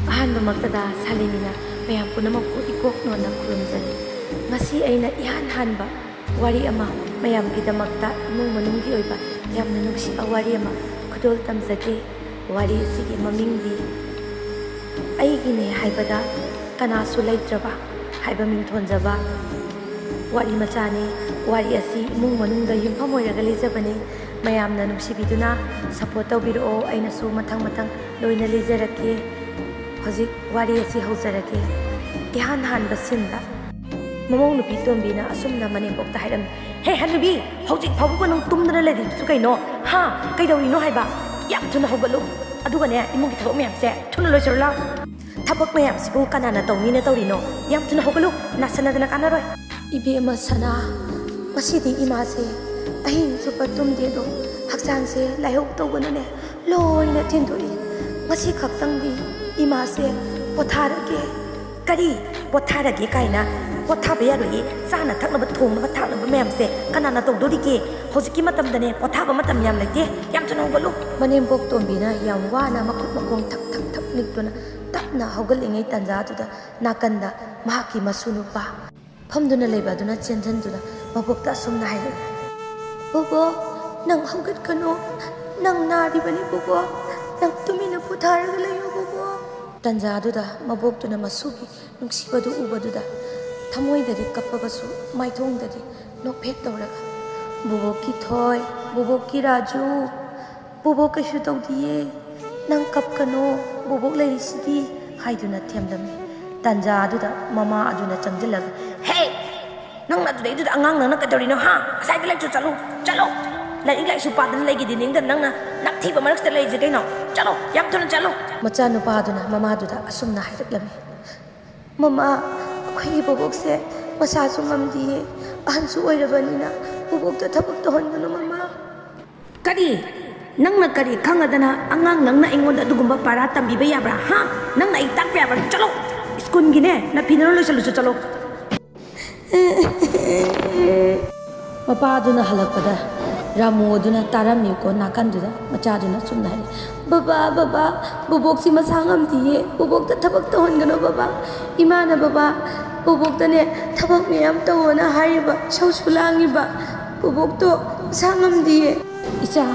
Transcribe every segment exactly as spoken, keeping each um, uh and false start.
ꯑꯍꯥꯟꯕꯃꯛꯇꯗ ꯁꯥꯂꯤꯅꯤꯅ ꯃꯌꯥꯝ ꯄꯨꯝꯅꯃꯛꯄꯨ ꯏꯀꯣꯛ ꯅꯣꯟꯅ ꯈꯨꯔꯨꯝꯖꯔꯤ꯫ ꯉꯁꯤ ꯑꯩꯅ ꯏꯍꯥꯟ ꯍꯥꯟꯕ ꯋꯥꯔꯤ ꯑꯃ ꯃꯌꯥꯝꯒꯤꯗꯃꯛꯇ, ꯏꯃꯨꯡ ꯃꯅꯨꯡꯒꯤ ꯑꯣꯏꯕ ꯌꯥꯝꯅ ꯅꯨꯡꯁꯤꯕ ꯋꯥꯔꯤ ꯑꯃ ꯈꯨꯗꯣꯜ ꯇꯝꯖꯒꯦ꯫ ꯋꯥꯔꯤ ꯑꯁꯤꯒꯤ ꯃꯃꯤꯡꯗꯤ "ꯑꯩꯒꯤꯅꯦ ꯍꯥꯏꯕꯗ ꯀꯅꯥꯁꯨ ꯂꯩꯇ꯭ꯔꯕ" ꯍꯥꯏꯕ ꯃꯤꯡꯊꯣꯟꯖꯕ ꯋꯥꯔꯤ ꯃꯆꯥꯅꯤ꯫ ꯋꯥꯔꯤ ꯑꯁꯤ ꯏꯃꯨꯡ ꯃꯅꯨꯡꯗ ꯌꯨꯝꯐꯝ ꯑꯣꯏꯔꯒ ꯂꯤꯖꯕꯅꯤ꯫ ꯃꯌꯥꯝꯅ ꯅꯨꯡꯁꯤꯕꯤꯗꯨꯅ ꯁꯄꯣꯔꯠ ꯇꯧꯕꯤꯔꯛꯑꯣ꯫ ꯑꯩꯅꯁꯨ ꯃꯊꯪ ꯃꯊꯪ ꯂꯣꯏꯅ ꯂꯤꯖꯔꯛꯀꯦ꯫ ꯍꯧꯖꯤꯛ ꯋꯥꯔꯤ ꯑꯁꯤ ꯍꯧꯖꯔꯒꯦ꯫ ꯏꯍꯥꯟ ꯍꯥꯟꯕ ꯁꯤꯟꯗ ꯃꯃꯧ ꯅꯨꯄꯤ ꯇꯣꯝꯕꯤꯅ ꯑꯁꯨꯝꯅ ꯃꯅꯦꯝꯄꯣꯛꯇ ꯍꯥꯏꯔꯝꯃꯤ, "ꯍꯦ ꯍꯅꯨꯕꯤ, ꯍꯧꯖꯤꯛ ꯐꯥꯎꯕ ꯅꯪ ꯇꯨꯝꯗꯅ ꯂꯩꯔꯤꯕꯁꯨ ꯀꯩꯅꯣ? ꯍꯥ? ꯀꯩꯗꯧꯔꯤꯅꯣ ꯍꯥꯏꯕ? ꯌꯥꯝ ꯊꯨꯅ ꯍꯧꯒꯠꯂꯨ꯫ ꯑꯗꯨꯒꯅꯦ, ꯏꯃꯨꯡꯒꯤ ꯊꯕꯛ ꯃꯌꯥꯝꯁꯦ ꯊꯨꯅ ꯂꯣꯏꯁꯤꯜꯂꯨ ꯂꯥꯎ꯫ ꯊꯕꯛ ꯃꯌꯥꯝꯁꯤꯕꯨ ꯀꯅꯥꯅ ꯇꯧꯅꯤꯅ ꯇꯧꯔꯤꯅꯣ? ꯌꯥꯝ ꯊꯨꯅ ꯍꯧꯒꯠꯂꯨ, ꯅꯥꯁꯟꯅꯗꯅ ꯀꯥꯟꯅꯔꯣꯏ꯫" "ꯏꯕꯦꯝꯃ ꯁꯅꯥ, ꯉꯁꯤꯗꯤ ꯏꯃꯥꯁꯦ ꯑꯍꯤꯡ ꯆꯨꯞꯄ ꯇꯨꯝꯗꯦ ꯑꯗꯣ, ꯍꯛꯆꯥꯡꯁꯦ ꯂꯥꯏꯍꯧ ꯇꯧꯕꯅꯅꯦ ꯂꯣꯏꯅ ꯊꯤꯟꯗꯣꯛꯏ꯫ ꯉꯁꯤ ꯈꯛꯇꯪꯗꯤ ꯏꯃꯥꯁꯦ ꯄꯣꯊꯥꯔꯒꯦ꯫" "ꯀꯔꯤ? ꯄꯣꯊꯥꯔꯒꯦ ꯀꯥꯏꯅ? ꯄꯣꯊꯥꯕ ꯌꯥꯔꯣꯏꯌꯦ꯫ ꯆꯥꯅ ꯊꯛꯅꯕ, ꯊꯣꯡꯅꯕ ꯊꯥꯛꯅꯕ ꯃꯌꯥꯝꯁꯦ ꯀꯅꯥꯅ ꯇꯧꯗꯣꯔꯤꯒꯦ? ꯍꯧꯖꯤꯛꯀꯤ ꯃꯇꯝꯗꯅꯦ ꯄꯣꯊꯥꯕ ꯃꯇꯝ ꯌꯥꯝ ꯂꯩꯇꯦ꯫ ꯌꯥꯝ ꯊꯨꯅ ꯍꯧꯒꯠꯂꯨ꯫" ꯃꯅꯦꯝꯕꯣꯛ ꯇꯣꯝꯕꯤꯅ ꯌꯥꯝ ꯋꯥꯅ ꯃꯈꯨꯠ ꯃꯈꯣꯡ ꯊꯛ ꯊꯛ ꯊꯛ ꯅꯤꯛꯇꯨꯅ ꯇꯞꯅ ꯍꯧꯒꯠꯂꯤꯉꯩ ꯇꯟꯖꯥꯗꯨꯗ, ꯅꯥꯀꯟꯗ ꯃꯍꯥꯛꯀꯤ ꯃꯁꯨ ꯅꯨꯄꯥ ꯐꯝꯗꯨꯅ ꯂꯩꯕ ꯑꯗꯨꯅ ꯆꯦꯟꯖꯟꯗꯨꯅ ꯃꯕꯣꯛꯇ ꯑꯁꯨꯝꯅ ꯍꯥꯏꯔꯛꯏ, "ꯕꯣꯕꯣꯛ, ꯅꯪ ꯍꯧꯒꯠꯀꯅꯨ꯫ ꯅꯪ ꯅꯥꯔꯤꯕꯅꯤ ꯕꯣꯕꯣꯛ꯫ ꯅꯪ ꯇꯨꯃꯤꯟꯅ ꯄꯣꯊꯥꯔꯒ ꯂꯩꯌꯨ ꯕꯣꯕꯣꯛ꯫" ꯇꯟꯖꯥꯗꯨꯗ ꯃꯕꯣꯛꯇꯨꯅ ꯃꯁꯨꯒꯤ ꯅꯨꯡꯁꯤꯕꯗꯨ ꯎꯕꯗꯨꯗ ꯊꯃꯣꯏꯗꯗꯤ ꯀꯞꯄꯒꯁꯨ ꯃꯥꯏꯊꯣꯡꯗꯗꯤ ꯅꯣꯛꯐꯦꯠ ꯇꯧꯔꯒ, "ꯕꯣꯕꯣꯛꯀꯤ ꯊꯣꯏ, ꯕꯣꯕꯣꯛꯀꯤ ꯔꯥꯖꯨ, ꯕꯣꯕꯣꯛ ꯀꯩꯁꯨ ꯇꯧꯗꯤꯌꯦ꯫ ꯅꯪ ꯀꯞꯀꯅꯣ, ꯕꯣꯕꯣꯛ ꯂꯩꯔꯤꯁꯤꯗꯤ," ꯍꯥꯏꯗꯨꯅ ꯊꯦꯝꯂꯝꯃꯤ꯫ ꯇꯟꯖꯥ ꯑꯗꯨꯗ ꯃꯃꯥ ꯑꯗꯨꯅ ꯆꯪꯁꯤꯜꯂꯒ, "ꯍꯦ! ꯅꯪꯅ ꯑꯗꯨꯗꯩꯗꯨꯗ ꯑꯉꯥꯡ ꯅꯪꯅ ꯀꯩꯗꯧꯔꯤꯅꯣ, ꯍꯥ? ꯑꯁꯥꯏꯗ ꯂꯥꯏꯔꯤꯛꯁꯨ ꯆꯠꯂꯨ, ꯆꯠꯂꯨ! ꯂꯥꯏꯔꯤꯛ ꯂꯥꯏꯁꯨ ꯄꯥꯗꯅ ꯂꯩꯈꯤꯗꯤ ꯅꯤꯡꯗ ꯅꯪꯅ ꯅꯥꯛꯊꯤꯕ ꯃꯔꯛꯁꯤꯗ ꯂꯩꯔꯤꯁꯦ ꯀꯩꯅꯣ? ꯆꯠꯂꯣ, ꯌꯥꯝ ꯊꯨꯅ ꯆꯠꯂꯣ!" ꯃꯆꯥꯅꯨꯄꯥ ꯑꯗꯨꯅ ꯃꯃꯥꯗꯨꯗ ꯑꯁꯨꯝꯅ ꯍꯥꯏꯔꯛꯂꯝꯃꯤ, "ꯃꯃꯥ, ꯑꯩꯈꯣꯏꯒꯤ ꯕꯣꯕꯣꯛꯁꯦ ꯃꯁꯥꯁꯨ ꯉꯝꯗꯤꯌꯦ, ꯑꯍꯟꯁꯨ ꯑꯣꯏꯔꯕꯅꯤꯅ ꯕꯣꯕꯣꯛꯇ ꯊꯕꯛ ꯇꯧꯍꯟꯒꯅꯨ ꯃꯃꯥ꯫" "ꯀꯔꯤ? ꯅꯪꯅ ꯀꯔꯤ ꯈꯪꯉꯗꯅ ꯑꯉꯥꯡ ꯅꯪꯅ ꯑꯩꯉꯣꯟꯗ ꯑꯗꯨꯒꯨꯝꯕ ꯄꯥꯔꯥ ꯇꯝꯕꯤꯕ ꯌꯥꯕ꯭ꯔꯥ? ꯍꯥ? ꯅꯪꯅ ꯑꯩ ꯇꯥꯛꯄ ꯌꯥꯕ꯭ꯔꯥ? ꯆꯠꯂꯣ! ꯁ꯭ꯀꯨꯜꯒꯤꯅꯦ, ꯅꯐꯤꯗꯨꯅ ꯂꯣꯏꯁꯜꯂꯨꯁꯨ, ꯆꯠꯂꯣ!" ꯃꯄꯥꯗꯨꯅ ꯍꯜꯂꯛꯄꯗ ꯔꯥꯃꯨ ꯑꯗꯨꯅ ꯇꯥꯔꯝꯃꯤꯀꯣ ꯅꯥꯀꯟꯗꯨꯗ꯫ ꯃꯆꯥꯗꯨꯅ ꯆꯨꯝꯅ ꯍꯥꯏꯔꯛꯏ, "ꯕꯕꯥ, ꯕꯕꯥ, ꯕꯣꯕꯣꯛꯁꯤ ꯃꯁꯥ ꯉꯝꯗꯤꯌꯦ, ꯕꯣꯕꯣꯛꯇ ꯊꯕꯛ ꯇꯧꯍꯟꯒꯅꯣ ꯕꯕꯥ꯫ ꯏꯃꯥꯅ ꯕꯕꯥ, ꯕꯣꯕꯣꯛꯇꯅꯦ ꯊꯕꯛ ꯃꯌꯥꯝ ꯇꯧꯋꯣꯅ ꯍꯥꯏꯔꯤꯕ, ꯏꯁꯧꯁꯨ ꯂꯥꯡꯉꯤꯕ꯫ ꯕꯣꯕꯣꯛꯇꯣ ꯃꯁꯥ ꯉꯝꯗꯤꯌꯦ꯫" "ꯏꯆꯥ,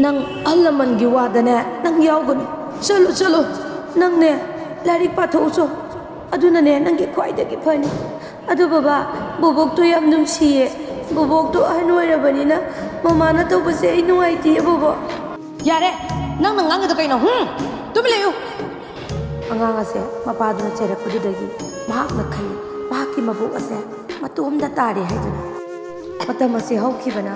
ꯅꯪ ꯑꯍꯜ ꯂꯃꯟꯒꯤ ꯋꯥꯗꯅꯦ ꯅꯪ ꯌꯥꯎꯒꯅꯨ꯫ ꯆꯠꯂꯣ, ꯆꯠꯂꯣ꯫ ꯅꯪꯅꯦ ꯂꯥꯏꯔꯤꯛ ꯄꯥꯊꯣꯛꯎꯆꯣ꯫ ꯑꯗꯨꯅꯅꯦ ꯅꯪꯒꯤ ꯈ꯭ꯋꯥꯏꯗꯒꯤ ꯐꯅꯤ꯫ ꯑꯗꯨ ꯕꯕꯥ, ꯕꯣꯕꯣꯛꯇꯣ ꯌꯥꯝ ꯅꯨꯡꯁꯤꯌꯦ꯫ ꯕꯣꯕꯣꯛꯇꯣ ꯑꯍꯟ ꯑꯣꯏꯔꯕꯅꯤꯅ ꯃꯃꯥꯅ ꯇꯧꯕꯁꯦ ꯑꯩ ꯅꯨꯡꯉꯥꯏꯇꯦ ꯕꯣꯕꯣꯛ꯫" "ꯌꯥꯔꯦ, ꯅꯪꯅ ꯉꯥꯡꯉꯤꯗꯣ ꯀꯩꯅꯣ? ꯍꯨꯝ? ꯇꯨꯃꯤꯟ ꯂꯩꯌꯨ!" ꯑꯉꯥꯡ ꯑꯁꯦ ꯃꯄꯥꯗꯨꯅ ꯆꯩꯔꯛꯄꯗꯨꯗꯒꯤ ꯃꯍꯥꯛꯅ ꯈꯜꯂꯤ, ꯃꯍꯥꯛꯀꯤ ꯃꯕꯣꯛ ꯑꯁꯦ ꯃꯇꯣꯝꯗ ꯇꯥꯔꯦ ꯍꯥꯏꯗꯨꯅ꯫ ꯃꯇꯝ ꯑꯁꯤ ꯍꯧꯈꯤꯕꯅ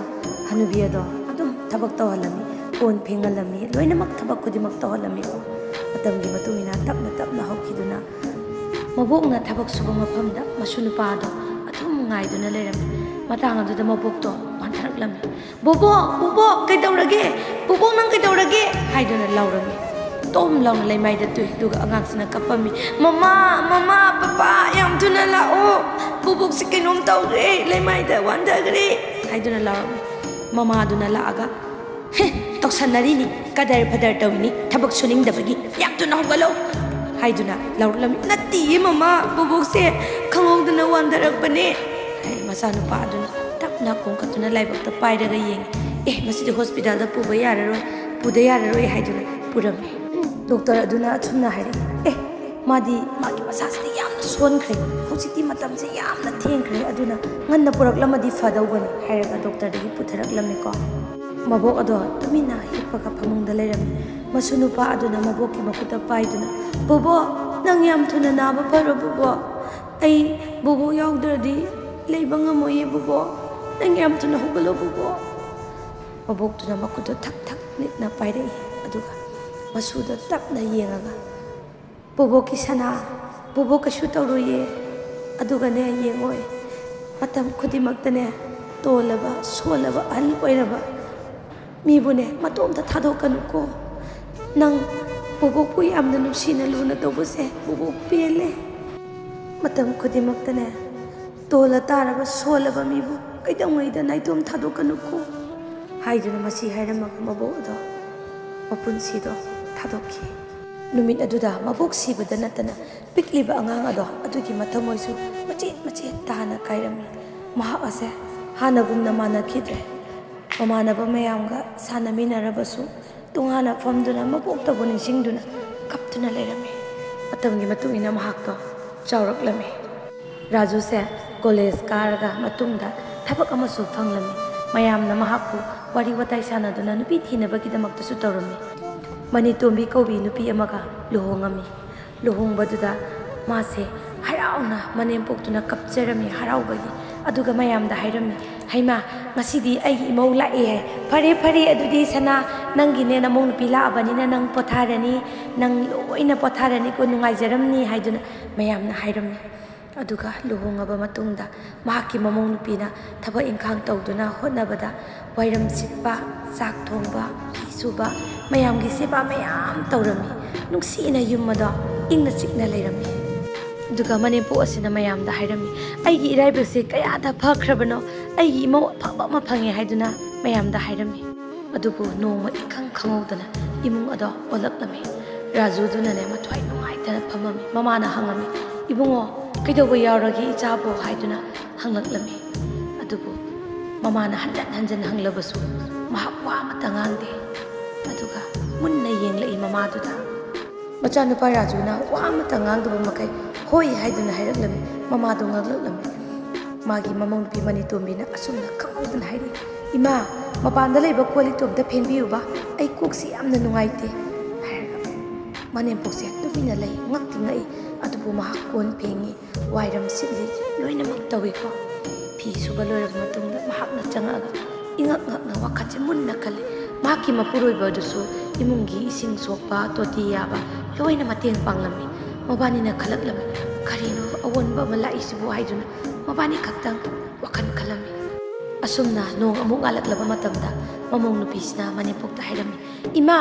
ꯍꯅꯨꯕꯤ ꯑꯗꯣ ꯑꯗꯨꯝ ꯊꯕꯛ ꯇꯧꯍꯜꯂꯝꯃꯤ, ꯀꯣꯟ ꯐꯦꯡꯍꯜꯂꯝꯃꯤ, ꯂꯣꯏꯅꯃꯛ ꯊꯕꯛ ꯈꯨꯗꯤꯡꯃꯛ ꯇꯧꯍꯜꯂꯝꯃꯤꯀꯣ꯫ ꯃꯇꯝꯒꯤ ꯃꯇꯨꯡ ꯏꯟꯅ ꯇꯞꯅ ꯇꯞꯅ ꯍꯧꯈꯤꯗꯨꯅ ꯃꯕꯣꯛꯅ ꯊꯕꯛ ꯁꯨꯕ ꯃꯐꯝꯗ ꯃꯁꯨ ꯅꯨꯄꯥ ꯑꯗꯣ ꯑꯗꯨꯝ ꯉꯥꯏꯗꯨꯅ ꯂꯩꯔꯝꯃꯤ꯫ ꯃꯇꯥꯡ ꯑꯗꯨꯗ ꯃꯕꯣꯛꯇꯣ ꯋꯥꯟꯊꯔꯛꯂꯝꯃꯤ꯫ "ꯕꯣꯕꯣꯛ, ꯕꯣꯕꯣꯛ, ꯀꯩꯗꯧꯔꯒꯦ? ꯕꯣꯕꯣꯛ, ꯅꯪ ꯀꯩꯗꯧꯔꯒꯦ?" ꯍꯥꯏꯗꯨꯅ ꯂꯥꯎꯔꯝꯃꯤ꯫ ꯇꯣꯝ ꯂꯥꯎꯅ ꯂꯩꯃꯥꯏꯗ ꯇꯨꯏ꯫ ꯑꯗꯨꯒ ꯑꯉꯥꯡꯁꯤꯅ ꯀꯞꯄꯝꯃꯤ꯫ "ꯃꯃꯥ, ꯃꯃꯥ, ꯄꯄꯥ, ꯌꯥꯝ ꯊꯨꯅ ꯂꯥꯛꯑꯣ꯫ ꯕꯣꯕꯣꯛꯁꯦ ꯀꯩꯅꯣꯝ ꯇꯧꯈ꯭ꯔꯦ, ꯂꯩꯃꯥꯏꯗ ꯋꯥꯟꯊꯈ꯭ꯔꯦ" ꯍꯥꯏꯗꯨꯅ ꯂꯥꯎꯔꯝꯃꯤ꯫ ꯃꯃꯥꯗꯨꯅ ꯂꯥꯛꯑꯒ, "ꯍꯦ, ꯇꯧꯁꯟꯅꯔꯤꯅꯤ, ꯀꯗꯔ ꯐꯗꯔ ꯇꯧꯔꯤꯅꯤ, ꯊꯕꯛ ꯁꯨꯅꯤꯡꯗꯕꯒꯤ, ꯌꯥꯝ ꯊꯨꯅ ꯍꯧꯒꯠꯂꯣ" ꯍꯥꯏꯗꯨꯅ ꯂꯥꯎꯔꯛꯂꯝꯃꯤ꯫ "ꯅꯠꯇꯤꯌꯦ ꯃꯃꯥ, ꯕꯣꯕꯣꯛꯁꯦ ꯈꯪꯍꯧꯗꯅ ꯋꯥꯟꯊꯔꯛꯄꯅꯦ" ꯍꯥꯏ꯫ ꯃꯆꯥꯅꯨꯄꯥ ꯑꯗꯨꯅ ꯇꯞꯅ ꯈꯣꯡꯀꯠꯇꯨꯅ ꯂꯥꯏꯕꯛꯇ ꯄꯥꯏꯔꯒ ꯌꯦꯡꯉꯤ꯫ "ꯑꯦ, ꯃꯁꯤꯗꯤ ꯍꯣꯁꯄꯤꯇꯥꯜꯗ ꯄꯨꯕ ꯌꯥꯔꯔꯣꯏ, ꯄꯨꯗ ꯌꯥꯔꯔꯣꯏ" ꯍꯥꯏꯗꯨꯅ ꯄꯨꯔꯝꯃꯤ꯫ ꯗꯣꯛꯇꯔ ꯑꯗꯨꯅ ꯑꯁꯨꯝꯅ ꯍꯥꯏꯔꯛꯏ, "ꯑꯦ, ꯃꯥꯗꯤ ꯃꯥꯒꯤ ꯃꯁꯥꯁꯤꯗꯤ ꯌꯥꯝꯅ ꯁꯣꯟꯈ꯭ꯔꯦ, ꯍꯧꯖꯤꯛꯇꯤ ꯃꯇꯝꯁꯦ ꯌꯥꯝꯅ ꯊꯦꯡꯈ꯭ꯔꯦ, ꯑꯗꯨꯅ ꯉꯟꯅ ꯄꯨꯔꯛꯂꯝꯃꯗꯤ ꯐꯗꯧꯕꯅꯤ" ꯍꯥꯏꯔꯒ ꯗꯣꯛꯇꯔꯗꯒꯤ ꯄꯨꯊꯔꯛꯂꯝꯃꯤꯀꯣ꯫ ꯃꯕꯣꯛ ꯑꯗꯣ ꯇꯨꯃꯤꯟꯅ ꯍꯤꯞꯄꯒ ꯐꯃꯨꯡꯗ ꯂꯩꯔꯝꯃꯤ꯫ ꯃꯁꯨ ꯅꯨꯄꯥ ꯑꯗꯨꯅ ꯃꯕꯣꯛꯀꯤ ꯃꯈꯨꯠꯇ ꯄꯥꯏꯗꯨꯅ, "ꯕꯣꯕꯣꯛ, ꯅꯪ ꯌꯥꯝ ꯊꯨꯅ ꯅꯥꯕ ꯐꯔꯣ ꯕꯣꯕꯣꯛ꯫ ꯑꯩ ꯕꯣꯕꯣꯛ ꯌꯥꯎꯗ꯭ꯔꯗꯤ ꯂꯩꯕ ꯉꯝꯃꯣꯏꯌꯦ ꯕꯣꯕꯣꯛ꯫ ꯅꯪ ꯌꯥꯝ ꯊꯨꯅ ꯍꯧꯒꯠꯂꯣ ꯕꯣꯕꯣꯛ꯫" ꯃꯕꯣꯛꯇꯨꯅ ꯃꯈꯨꯠꯇꯣ ꯊꯛ ꯊꯛ ꯅꯤꯛꯅ ꯄꯥꯏꯔꯛꯏ꯫ ꯑꯗꯨꯒ ꯃꯁꯨꯗ ꯇꯞꯅ ꯌꯦꯡꯉꯒ, "ꯕꯣꯕꯣꯛꯀꯤ ꯁꯅꯥ, ꯕꯣꯕꯣꯛ ꯀꯩꯁꯨ ꯇꯧꯔꯣꯏꯌꯦ꯫ ꯑꯗꯨꯒꯅꯦ, ꯌꯦꯡꯉꯣꯏ, ꯃꯇꯝ ꯈꯨꯗꯤꯡꯃꯛꯇꯅꯦ, ꯇꯣꯜꯂꯕ, ꯁꯣꯜꯂꯕ, ꯑꯍꯜ ꯑꯣꯏꯔꯕ ꯃꯤꯕꯨꯅꯦ, ꯃꯇꯣꯝꯇ ꯊꯥꯗꯣꯛꯀꯅꯨꯀꯣ꯫ ꯅꯪ ꯕꯣꯕꯣꯛꯄꯨ ꯌꯥꯝꯅ ꯅꯨꯡꯁꯤꯅ ꯂꯨꯅ ꯇꯧꯕꯁꯦ ꯕꯣꯕꯣꯛ ꯄꯦꯜꯂꯦ꯫ ꯃꯇꯝ ꯈꯨꯗꯤꯡꯃꯛꯇꯅꯦ, ꯇꯣꯜꯂ ꯇꯥꯔꯕ, ꯁꯣꯜꯂꯕ ꯃꯤꯕꯨ ꯀꯩꯗꯧꯉꯩꯗ ꯅꯥꯏꯇꯣꯝ ꯊꯥꯗꯣꯛꯀꯅꯨꯀꯣ"꯫ ꯍꯥꯏꯗꯨꯅ ꯃꯁꯤ ꯍꯥꯏꯔꯝꯃꯒ ꯃꯕꯣꯛ ꯑꯗꯣ ꯃꯄꯨꯟꯁꯤꯗꯣ ꯊꯥꯗꯣꯛꯈꯤ꯫ ꯅꯨꯃꯤꯠ ꯑꯗꯨꯗ ꯃꯕꯣꯛ ꯁꯤꯕꯗ ꯅꯠꯇꯅ ꯄꯤꯛꯂꯤꯕ ꯑꯉꯥꯡ ꯑꯗꯣ ꯑꯗꯨꯒꯤ ꯃꯊꯃꯣꯏꯁꯨ ꯃꯆꯦꯠ ꯃꯆꯦꯠ ꯇꯥꯅ ꯀꯥꯏꯔꯝꯃꯤ꯫ ꯃꯍꯥꯛ ꯑꯁꯦ ꯍꯥꯟꯅꯒꯨꯝꯅ ꯃꯥꯟꯅꯈꯤꯗ꯭ꯔꯦ꯫ ꯃꯃꯥꯟꯅꯕ ꯃꯌꯥꯝꯒ ꯁꯥꯟꯅꯃꯤꯟꯅꯔꯕꯁꯨ ꯇꯣꯉꯥꯟꯅ ꯐꯝꯗꯨꯅ ꯃꯕꯣꯛꯇꯕꯨ ꯅꯤꯡꯁꯤꯡꯗꯨꯅ ꯀꯞꯇꯨꯅ ꯂꯩꯔꯝꯃꯤ꯫ ꯃꯇꯝꯒꯤ ꯃꯇꯨꯡ ꯏꯟꯅ ꯃꯍꯥꯛꯇꯣ ꯆꯥꯎꯔꯛꯂꯝꯃꯤ꯫ ꯔꯥꯖꯨꯁꯦ ꯀꯣꯂꯦꯖ ꯀꯥꯔꯒ ꯃꯇꯨꯡꯗ ꯊꯕꯛ ꯑꯃꯁꯨ ꯐꯪꯂꯝꯃꯤ꯫ ꯃꯌꯥꯝꯅ ꯃꯍꯥꯛꯄꯨ ꯋꯥꯔꯤ ꯋꯥꯇꯥꯏ ꯁꯥꯟꯅꯗꯨꯅ ꯅꯨꯄꯤ ꯊꯤꯅꯕꯒꯤꯗꯃꯛꯇꯁꯨ ꯇꯧꯔꯝꯃꯤ꯫ ꯃꯅꯤꯇꯣꯝꯕꯤ ꯀꯧꯕꯤ ꯅꯨꯄꯤ ꯑꯃꯒ ꯂꯨꯍꯣꯡꯉꯝꯃꯤ꯫ ꯂꯨꯍꯣꯡꯕꯗꯨꯗ ꯃꯥꯁꯦ ꯍꯔꯥꯎꯅ ꯃꯅꯦꯝꯄꯣꯛꯇꯨꯅ ꯀꯞꯆꯔꯝꯃꯤ ꯍꯔꯥꯎꯕꯒꯤ꯫ ꯑꯗꯨꯒ ꯃꯌꯥꯝꯗ ꯍꯥꯏꯔꯝꯃꯤ, "ꯍꯩꯃꯥ, ꯉꯁꯤꯗꯤ ꯑꯩꯒꯤ ꯏꯃꯧ ꯂꯥꯛꯑꯦ ꯍꯥꯏ꯫ ꯐꯔꯦ, ꯐꯔꯦ, ꯑꯗꯨꯗꯤ ꯁꯅꯥ, ꯅꯪꯒꯤꯅꯦ ꯅꯃꯧ ꯅꯨꯄꯤ ꯂꯥꯛꯑꯕꯅꯤꯅ ꯅꯪ ꯄꯣꯊꯥꯔꯅꯤ, ꯅꯪ ꯂꯣꯏꯅ ꯄꯣꯊꯥꯔꯅꯤꯀꯣ, ꯅꯨꯡꯉꯥꯏꯖꯔꯝꯅꯤ" ꯍꯥꯏꯗꯨꯅ ꯃꯌꯥꯝꯅ ꯍꯥꯏꯔꯝꯃꯤ꯫ ꯑꯗꯨꯒ ꯂꯨꯍꯣꯡꯉꯕ ꯃꯇꯨꯡꯗ ꯃꯍꯥꯛꯀꯤ ꯃꯃꯧ ꯅꯨꯄꯤꯅ ꯊꯕꯛ ꯏꯪꯈꯥꯡ ꯇꯧꯗꯨꯅ ꯍꯣꯠꯅꯕꯗ ꯋꯥꯏꯔꯝ ꯁꯤꯠꯄ, ꯆꯥꯛ ꯊꯣꯡꯕ, ꯐꯤ ꯁꯨꯕ, ꯃꯌꯥꯝꯒꯤ ꯁꯦꯕꯥ ꯃꯌꯥꯝ ꯇꯧꯔꯝꯃꯤ꯫ ꯅꯨꯡꯁꯤꯅ ꯌꯨꯝ ꯑꯗꯣ ꯏꯪꯅ ꯆꯤꯛꯅ ꯂꯩꯔꯝꯃꯤ꯫ ꯑꯗꯨꯒ ꯃꯅꯦꯝꯄꯣꯛ ꯑꯁꯤꯅ ꯃꯌꯥꯝꯗ ꯍꯥꯏꯔꯝꯃꯤ, "ꯑꯩꯒꯤ ꯏꯔꯥꯏꯕꯛꯁꯦ ꯀꯌꯥꯗ ꯐꯈ꯭ꯔꯕꯅꯣ, ꯑꯩꯒꯤ ꯏꯃꯧ ꯑꯐꯕ ꯑꯃ ꯐꯪꯉꯦ" ꯍꯥꯏꯗꯨꯅ ꯃꯌꯥꯝꯗ ꯍꯥꯏꯔꯝꯃꯤ꯫ ꯑꯗꯨꯕꯨ ꯅꯣꯡꯃ ꯏꯈꯪ ꯈꯪꯍꯧꯗꯅ ꯏꯃꯨꯡ ꯑꯗꯣ ꯑꯣꯜꯂꯛꯂꯝꯃꯤ꯫ ꯔꯥꯖꯨꯗꯨꯅꯅꯦ ꯃꯊ꯭ꯋꯥꯏ ꯅꯨꯡꯉꯥꯏꯇꯅ ꯐꯝꯃꯝꯃꯤ꯫ ꯃꯃꯥꯅ ꯍꯪꯉꯝꯃꯤ, "ꯏꯕꯨꯡꯉꯣ, ꯀꯩꯗꯧꯕ ꯌꯥꯎꯔꯒꯦ ꯏꯆꯥꯕꯨ?" ꯍꯥꯏꯗꯨꯅ ꯍꯪꯂꯛꯂꯝꯃꯤ꯫ ꯑꯗꯨꯕꯨ ꯃꯃꯥꯅ ꯍꯟꯖꯟ ꯍꯟꯖꯟ ꯍꯪꯂꯕꯁꯨ ꯃꯍꯥꯛ ꯋꯥ ꯑꯃꯠꯇ ꯉꯥꯡꯗꯦ꯫ ꯑꯗꯨꯒ ꯃꯨꯟꯅ ꯌꯦꯡꯂꯛꯏ ꯃꯃꯥꯗꯨꯗ꯫ ꯃꯆꯥꯅꯨꯄꯥ ꯔꯥꯖꯨꯅ ꯋꯥ ꯑꯃꯠꯇ ꯉꯥꯡꯗꯕ ꯃꯈꯩ "ꯍꯣꯏ" ꯍꯥꯏꯗꯨꯅ ꯍꯥꯏꯔꯛꯂꯝꯃꯤ꯫ ꯃꯃꯥꯗꯨ ꯉꯛꯂꯛꯂꯝꯃꯤ꯫ ꯃꯥꯒꯤ ꯃꯃꯧ ꯅꯨꯄꯤ ꯃꯅꯤꯇꯣꯝꯕꯤꯅ ꯑꯁꯨꯝꯅ ꯈꯪꯍꯧꯗꯅ ꯍꯥꯏꯔꯛꯏ, "ꯏꯃꯥ, ꯃꯄꯥꯟꯗ ꯂꯩꯕ ꯀꯣꯜ ꯂꯤꯛꯇꯣ ꯑꯝꯇ ꯐꯦꯡꯕꯤꯌꯨꯕ, ꯑꯩ ꯀꯣꯛꯁꯤ ꯌꯥꯝꯅ ꯅꯨꯡꯉꯥꯏꯇꯦ" ꯍꯥꯏꯔꯒ꯫ ꯃꯅꯦꯝꯄꯣꯛꯁꯦ ꯇꯨꯃꯤꯟꯅ ꯂꯩ, ꯉꯛꯇꯤ ꯉꯛꯏ, ꯑꯗꯨꯕꯨ ꯃꯍꯥꯛ ꯀꯣꯟ ꯐꯦꯡꯉꯤ, ꯋꯥꯏꯔꯝ ꯁꯤꯠꯂꯤ, ꯂꯣꯏꯅꯃꯛ ꯇꯧꯏꯀꯣ꯫ ꯐꯤ ꯁꯨꯕ ꯂꯣꯏꯔꯕ ꯃꯇꯨꯡꯗ ꯃꯍꯥꯛꯅ ꯆꯪꯉꯛꯑꯒ ꯏꯉꯛ ꯉꯛꯅ ꯋꯥꯈꯜꯁꯦ ꯃꯨꯟꯅ ꯈꯜꯂꯤ꯫ ꯃꯍꯥꯛꯀꯤ ꯃꯄꯨꯔꯣꯏꯕ ꯑꯗꯨꯁꯨ ꯏꯃꯨꯡꯒꯤ ꯏꯁꯤꯡ ꯁꯣꯛꯄ, ꯇꯣꯇꯤ ꯌꯥꯕ ꯂꯣꯏꯅ ꯃꯇꯦꯡ ꯄꯥꯡꯂꯝꯃꯤ꯫ ꯃꯕꯥꯅꯤꯅ ꯈꯜꯂꯛꯂꯝꯃꯤ, "ꯀꯔꯤꯅꯣ ꯑꯑꯣꯟꯕ ꯑꯃ ꯂꯥꯛꯏꯁꯤꯕꯨ?" ꯍꯥꯏꯗꯨꯅ ꯃꯕꯥꯅꯤ ꯈꯛꯇꯪ ꯋꯥꯈꯜ ꯈꯜꯂꯝꯃꯤ꯫ ꯑꯁꯨꯝꯅ ꯅꯣꯡ ꯑꯃꯨꯛ ꯉꯥꯜꯂꯛꯂꯕ ꯃꯇꯝꯗ ꯃꯃꯧ ꯅꯨꯄꯤꯁꯤꯅ ꯃꯅꯦꯝꯄꯣꯛꯇ ꯍꯥꯏꯔꯝꯃꯤ, "ꯏꯃꯥ,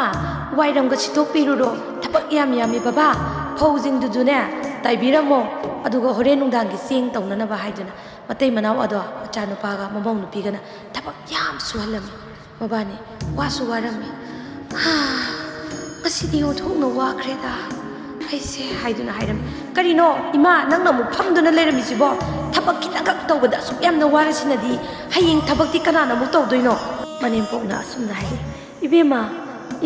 ꯋꯥꯏꯔꯝꯒ ꯁꯤꯠꯇꯣꯛꯄꯤꯔꯨꯔꯣ, ꯊꯕꯛ ꯌꯥꯝ ꯌꯥꯝꯃꯤ ꯕꯕꯥ, ꯐꯧꯁꯤꯡꯗꯨꯁꯨꯅꯦ ꯇꯥꯏꯕꯤꯔꯝꯃꯣ, ꯑꯗꯨꯒ ꯍꯣꯔꯦꯟ ꯅꯨꯡꯗꯥꯡꯒꯤ ꯆꯦꯡ ꯇꯧꯅꯅꯕ" ꯍꯥꯏꯗꯨꯅ ꯃꯇꯩ ꯃꯅꯥꯎ ꯑꯗꯣ ꯃꯆꯥꯅꯨꯄꯥꯒ ꯃꯃꯧ ꯅꯨꯄꯤꯒꯅ ꯊꯕꯛ ꯌꯥꯝ ꯁꯨꯍꯜꯂꯝꯃꯤ꯫ ꯃꯕꯥꯅꯤ ꯋꯥꯁꯨ ꯋꯥꯔꯝꯃꯤ꯫ "ꯍꯥ, ꯉꯁꯤꯗꯤ ꯑꯣꯟꯊꯣꯛꯅ ꯋꯥꯈ꯭ꯔꯦꯗ ꯑꯩꯁꯦ" ꯍꯥꯏꯗꯨꯅ ꯍꯥꯏꯔꯝꯃꯤ꯫ "ꯀꯔꯤꯅꯣ ꯏꯃꯥ, ꯅꯪꯅ ꯑꯃꯨꯛ ꯐꯝꯗꯨꯅ ꯂꯩꯔꯝꯃꯤꯁꯤꯕꯣ? ꯊꯕꯛ ꯈꯤꯇꯪꯈꯛ ꯇꯧꯕꯗ ꯑꯁꯨꯛ ꯌꯥꯝꯅ ꯋꯥꯔꯁꯤꯅꯗꯤ ꯍꯌꯦꯡ ꯊꯕꯛꯇꯤ ꯀꯅꯥꯅ ꯑꯃꯨꯛ ꯇꯧꯗꯣꯏꯅꯣ?" ꯃꯅꯦꯝꯄꯣꯛꯅ ꯑꯁꯨꯝꯅ ꯍꯥꯏꯔꯛꯏ꯫ "ꯏꯕꯦꯝꯃ,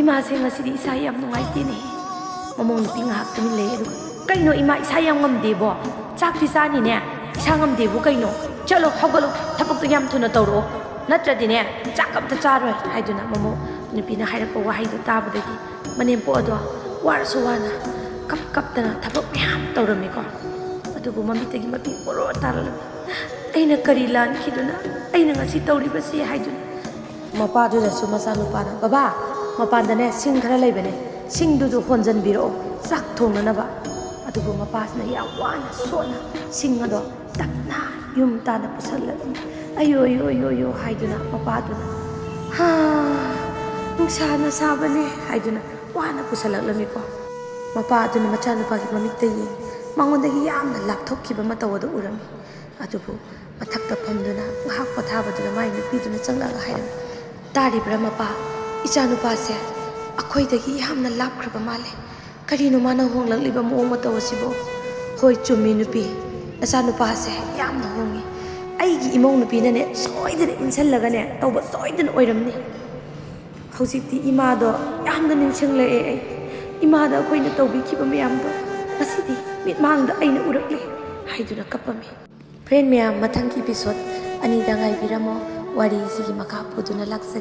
ꯏꯃꯥꯁꯦ ꯉꯁꯤꯗꯤ ꯏꯁꯥ ꯌꯥꯝ ꯅꯨꯡꯉꯥꯏꯇꯦꯅꯦ꯫" ꯃꯃꯧ ꯅꯨꯄꯤ ꯉꯥꯏꯍꯥꯛ ꯇꯨꯃꯤꯟ ꯂꯩ, ꯑꯗꯨꯒ, "ꯀꯩꯅꯣ ꯏꯃꯥ, ꯏꯁꯥ ꯌꯥꯝ ꯉꯝꯗꯦꯕꯣ? ꯆꯥꯛꯇꯤ ꯆꯥꯅꯤꯅꯦ, ꯏꯁꯥ ꯉꯝꯗꯦꯕꯨ ꯀꯩꯅꯣ? ꯆꯠꯂꯣ, ꯍꯧꯒꯠꯂꯣ, ꯊꯕꯛꯇꯣ ꯌꯥꯝ ꯊꯨꯅ ꯇꯧꯔꯛꯑꯣ, ꯅꯠꯇ꯭ꯔꯗꯤꯅꯦ ꯆꯥꯛ ꯑꯝꯇ ꯆꯥꯔꯣꯏ" ꯍꯥꯏꯗꯨꯅ ꯃꯃꯧ ꯅꯨꯄꯤꯅ ꯍꯥꯏꯔꯛꯄ ꯋꯥꯍꯩꯗꯣ ꯇꯥꯕꯗꯒꯤ ꯃꯅꯦꯝꯄꯣꯛ ꯑꯗꯣ ꯋꯥꯔꯁꯨ ꯋꯥꯅ ꯀꯞ ꯀꯞꯇꯅ ꯊꯕꯛ ꯃꯌꯥꯝ ꯇꯧꯔꯝꯃꯤꯀꯣ꯫ ꯑꯗꯨꯕꯨ ꯃꯃꯤꯠꯇꯒꯤ ꯃꯄꯤ ꯄꯣꯔꯣ ꯇꯥꯔꯛꯂꯝꯃꯤ꯫ "ꯑꯩꯅ ꯀꯔꯤ ꯂꯥꯟꯈꯤꯗꯨꯅ ꯑꯩꯅ ꯉꯁꯤ ꯇꯧꯔꯤꯕꯁꯤ?" ꯍꯥꯏꯗꯨꯅ ꯃꯄꯥꯗꯨꯗꯁꯨ ꯃꯆꯥꯅꯨꯄꯥꯅ, "ꯕꯕꯥ, ꯃꯄꯥꯟꯗꯅꯦ ꯁꯤꯡ ꯈꯔ ꯂꯩꯕꯅꯦ, ꯁꯤꯡꯗꯨꯁꯨ ꯍꯣꯟꯖꯟꯕꯤꯔꯛꯑꯣ, ꯆꯥꯛ ꯊꯣꯡꯅꯅꯕ꯫" ꯑꯗꯨꯕꯨ ꯃꯄꯥꯁꯤꯅ ꯌꯥꯝ ꯋꯥꯅ ꯁꯣꯟꯅ ꯁꯤꯡ ꯑꯗꯣ ꯇꯞꯅ ꯌꯨꯝ ꯇꯥꯅ ꯄꯨꯁꯜꯂꯛꯏ꯫ "ꯑꯌꯣ, ꯑꯌꯣ, ꯑꯌꯣ, ꯑꯌꯣ" ꯍꯥꯏꯗꯨꯅ ꯃꯄꯥꯗꯨꯅ, "ꯍꯥ, ꯅꯨꯡꯁꯥꯅ ꯁꯥꯕꯅꯦ" ꯍꯥꯏꯗꯨꯅ ꯋꯥꯅ ꯄꯨꯁꯜꯂꯛꯂꯝꯃꯤꯀꯣ꯫ ꯃꯄꯥ ꯑꯗꯨꯅ ꯃꯆꯥꯅꯨꯄꯥꯒꯤ ꯃꯃꯤꯠꯇ ꯌꯦꯡꯉꯤ꯫ ꯃꯉꯣꯟꯗꯒꯤ ꯌꯥꯝꯅ ꯂꯥꯞꯊꯣꯛꯈꯤꯕ ꯃꯇꯧ ꯑꯗꯨ ꯎꯔꯝꯃꯤ꯫ ꯑꯗꯨꯕꯨ ꯃꯊꯛꯇ ꯐꯝꯗꯨꯅ ꯉꯥꯏꯍꯥꯛ ꯄꯣꯊꯥꯕꯗꯨꯗ ꯃꯥꯏ ꯅꯨꯄꯤꯗꯨꯅ ꯆꯪꯂꯛꯑꯒ ꯍꯥꯏꯔꯝꯃꯤ, "ꯇꯥꯔꯤꯕ꯭ꯔꯥ ꯃꯄꯥ? ꯏꯆꯥꯅꯨꯄꯥꯁꯦ ꯑꯩꯈꯣꯏꯗꯒꯤ ꯌꯥꯝꯅ ꯂꯥꯞꯈ꯭ꯔꯕ ꯃꯥꯜꯂꯦ꯫ ꯀꯔꯤꯅꯣ ꯃꯥꯅ ꯍꯣꯡꯂꯛꯂꯤꯕ ꯃꯑꯣꯡ ꯃꯇꯧ ꯑꯁꯤꯕꯣ?" "ꯍꯣꯏ, ꯆꯨꯝꯃꯤ ꯅꯨꯄꯤ, ꯅꯆꯥꯅꯨꯄꯥꯁꯦ ꯌꯥꯝꯅ ꯍꯣꯡꯉꯤ꯫ ꯑꯩꯒꯤ ꯏꯃꯧ ꯅꯨꯄꯤꯅꯅꯦ ꯁꯣꯏꯗꯅ ꯏꯟꯁꯤꯜꯂꯒꯅꯦ ꯇꯧꯕ ꯁꯣꯏꯗꯅ ꯑꯣꯏꯔꯝꯅꯤ꯫ ꯍꯧꯖꯤꯛꯇꯤ ꯏꯃꯥꯗꯣ ꯌꯥꯝꯅ ꯅꯤꯡꯁꯤꯡꯂꯛꯑꯦ ꯑꯩ꯫ ꯏꯃꯥꯗ ꯑꯩꯈꯣꯏꯅ ꯇꯧꯕꯤꯈꯤꯕ ꯃꯌꯥꯝꯗꯣ ꯉꯁꯤꯗꯤ ꯃꯤꯠꯃꯥꯡꯗ ꯑꯩꯅ ꯎꯔꯛꯂꯦ" ꯍꯥꯏꯗꯨꯅ ꯀꯞꯄꯝꯃꯤ꯫ ꯐ꯭ꯔꯦꯟ ꯃꯌꯥꯝ, ꯃꯊꯪꯒꯤ ꯏꯄꯤꯁꯣꯗ ꯑꯅꯤꯗ ꯉꯥꯏꯕꯤꯔꯝꯃꯣ꯫ ꯋꯥꯔꯤꯁꯤꯒꯤ ꯃꯈꯥ ꯄꯨꯗꯨꯅ ꯂꯥꯛꯆꯒꯦ꯫